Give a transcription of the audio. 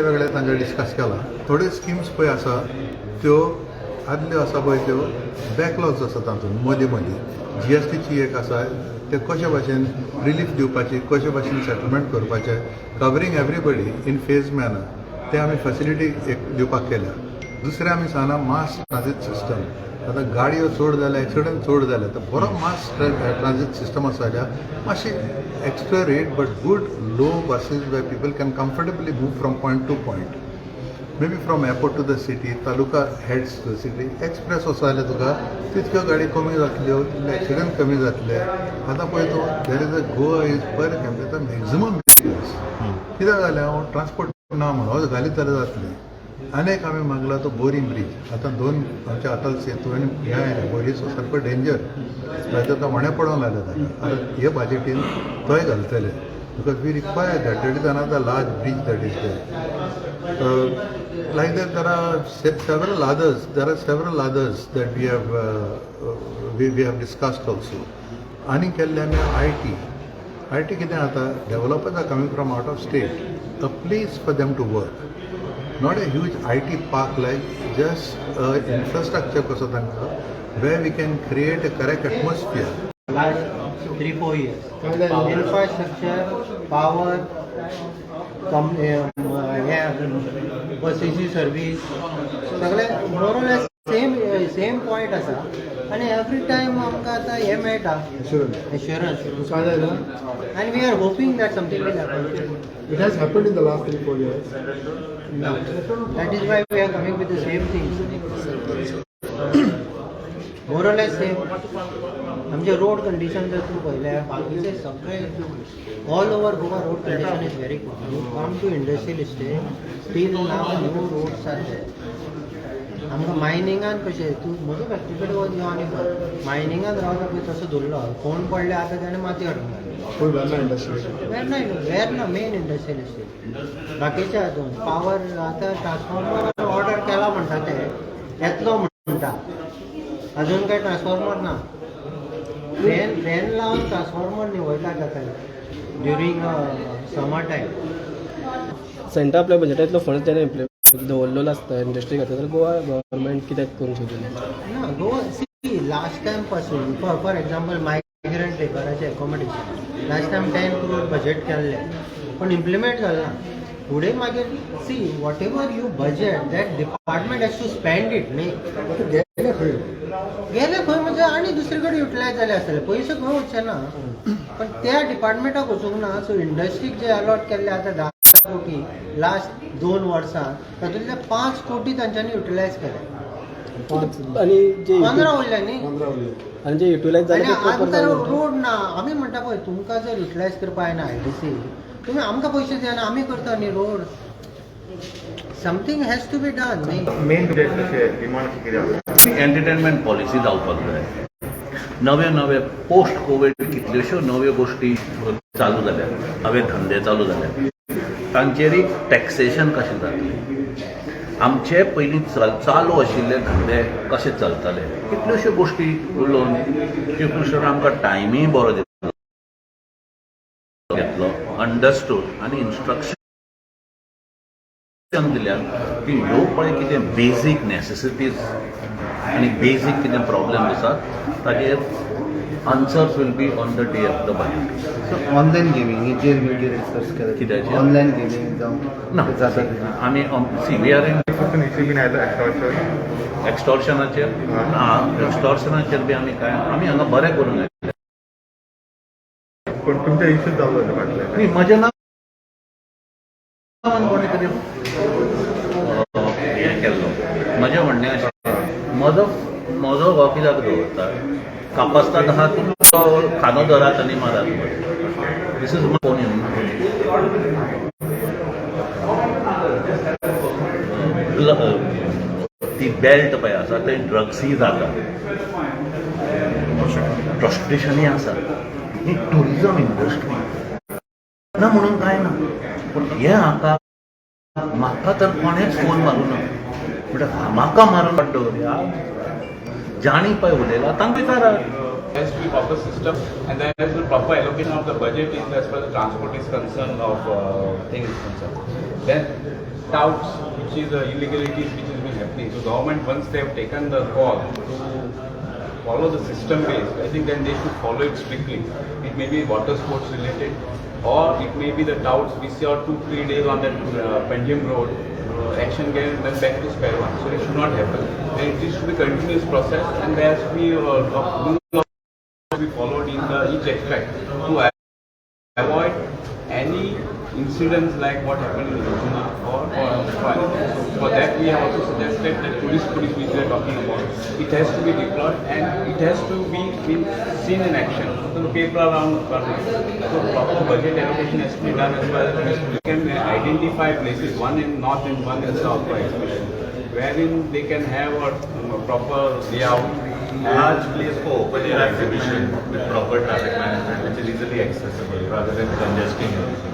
वेगळे तांचे डिस्कस केला. थोड्यो स्किम्स पळय आसा, त्यो आदल्यो आसा पळय, त्यो बॅकलॉग्स आसा तातूंत मदीं मदीं. जीएसटीची एक आसा, ते कशे भाशेन रिलीफ दिवपाची, कशे भाशेन सेटलमेंट करपाचें, covering everybody in phase manner, ते आमी फॅसिलिटी एक दिवपाक केल्या. दुसरें आमी सांगलां, मास ट्रान्सीट सिस्टम. आतां गाडयो चड जाल्या, एक्सिडंट चड जाले, तर बरो मास ट्रान्सीट सिस्टम आसा जाल्यार मातशी extra rate but good low buses where people can comfortably move from point to point, maybe from airport to the city, taluka heads to the city. Express वचो जाल्यार तुका तितक्यो गाडी कमी जातल्यो, तितले एक्सिडंट कमी जातले. आतां पळय तूं, there is a Goa is per capita maximum vehicles. कित्याक जालें? हांव ट्रान्सपोर्ट ना म्हणून घालीत जाल्यार जातलें. आनी एक आमी मागला तो बोरी ब्रीज. आतां दोन आमच्या अटल सेतू आनी हें आयलें, बोरीचो सारको डेंजर, आतां व्हडें पडोंक लागलें ताका. आतां हे बजेटीन तोय घालतले because we require that. That is another large bridge that is there. Like that, there are several others. There are several others that we have discussed also. आनी केल्ले आमी IT. IT कितें जाता, developers are coming from out of state, a place for them to work, not a huge IT park, like just infrastructure कसो तांकां where we can create a correct atmosphere. Last 3-4 years. Infrastructure, power, हे बसीची service, सगळे more or less same same point आसा. आनी every time आमकां आतां हें मेळटा, एश्युरन्स. काय जालें? आनी we are hoping that something will happen. It has happened in the last 3-4 years. No. That is why we are coming with the same things. More or less same. आमचे road condition जर तूं पळयल्यार, बाकीचे सगळे all over Goa road condition is very good. You come to industrial estate, still now new roads are there. आमकां मायनिंगान कशें, तूं म्हजो फॅक्टरी कडेन वच यो आनी पळय, मायनिंगान रावता पळय तसो धरलो फोंड पडले, आतां ताणें माती हाडूंक लागले. Full Verna industry. Verna, Verna main industrial estate. बाकीच्या हातून पावर आतां ट्रान्सफॉर्मर ऑर्डर केला म्हणटा, ते येतलो म्हणटा, अजून काय ट्रान्सफॉर्मर ना. फॅन फॅन लावन ट्रान्सफॉर्मर निवळटा जाता ड्युरींग समर टायम. सेंटर आपल्या बजेटांतलो फंड त्याने दवरलेलो आसता इंडस्ट्री खातीर, तर गोवा गव्हर्मेंट कित्याक करूंक शकना? ना, गोवा, सी, लास्ट टायम पासून, फॉर एक्झाम्पल, मायग्रंट लेबराचें accommodation last time 10 crore budget केल्लें, पण इम्प्लिमेंट जालें ना. फुडें मागीर, see, whatever you budget, that department has to spend it न्ही. आता गेले खंय? गेले खंय म्हणजे आनी दुसरे कडेन युटिलायज जाले आसतले. पयशे खंय वचचे ना, पण त्या डिपार्टमेंटाक वचूंक ना. सो इंडस्ट्रीक जे अलॉट केल्ले आतां 10 कोटी लास्ट 2 वर्सां, तातूंतले 5 कोटी तांच्यांनी युटिलायज केले. पांच. आनी जे 15 उरले न्ही. 15 उरले. आनी जे युटिलायज जाले आनी ते प्रॉपर आमकां जाले म्हणटा. रोड ना. आमी म्हणटा पळय, तुमकां जर युटिलायज करपा येना आयडीसी, तुमी आमकां पयशे दिना, आमी करता न्ही road. Something has to be done न्ही. मेन बजेट कशें, डिमांड अशें कितें आसा? एंटरटेनमेंट पॉलिसी जावपाक जाय. नवे नवे पोस्ट कोवीड कितल्योश्यो नव्यो गोश्टी चालू जाल्यात, नवे धंदे चालू जाल्यात, तांचेरय टॅक्सेशन कशें जातलें, आमचे पयलीं चालू आशिल्ले धंदे कशे चलतले, कितल्योश्यो गोश्टी उलोवन चीफ मिनिस्टर आमकां टायमीय बरो दिलो, घेतलो, अंडरस्टूड आनी इन्स्ट्रक्शन दिल्या की ह्यो पळय कितें बेजीक नॅसेसिटीज आनी बेजीक कितें प्रॉब्लेम आसात, ताजेर answers will be on the day of the budget. So online gaming हेचेर डिस्कस केला? कित्याचेर? ऑनलायन गेमींग जावं ना. जाता तेजी. आमी, सी, we are in फक्त इश्यू बीन आयलो एक्स्टॉर्शन. एक्स्टॉर्शनाचेर ना. एक्स्टॉर्शनाचेर बी आमी काय, आमी हांगा बरें करूंक आयले. पण तुमचे इश्यू जाल्लो फाटले. न्ही, म्हज्या नांवान कोणी तरी हें केल्लो. म्हजें म्हणणें अशें, म्हजो हो कित्याक दवरता? कापास्ताद आहा तुमचो, खांदो धरात आनी मारात. This is my phone. येवन ती बेल्ट पळय आसा, थंय ड्रग्सूय जाता, प्रोस्टिट्युशनूय आसा. ही टुरिजम इंडस्ट्री ना म्हणून कांय ना, पूण हें हाका म्हाका तर कोणेच फोन मारूं ना. म्हणटा म्हाका मारून दवरया. जाणी पळय उलयला, तांकां विचारात. There has to be proper system and there has to be proper allocation of the budget in as far as transport is concerned, of thing is concerned. Then Touts, which is illegalities which has been happening. So government, once they have taken the call to follow the system base, I think then they should follow it strictly. It may be water sports related, or it may be the touts. We saw 2-3 days on that Panjim road, action game, then back to square one. So it should not happen. And it should be continuous process, and there has to be a rule of to be followed in the each aspect to avoid any incidents like what happened in Arjuna or for anything. So for that we have also suggested that tourist police which we are talking about, it has to be deployed and it has to be been seen in action. So the paper around So proper budget allocation has to be done as well as police. We can identify places, one in north and one in south for exhibition, wherein they can have a proper layout. Large place for open air exhibition with proper traffic management, which is easily accessible rather than congesting it.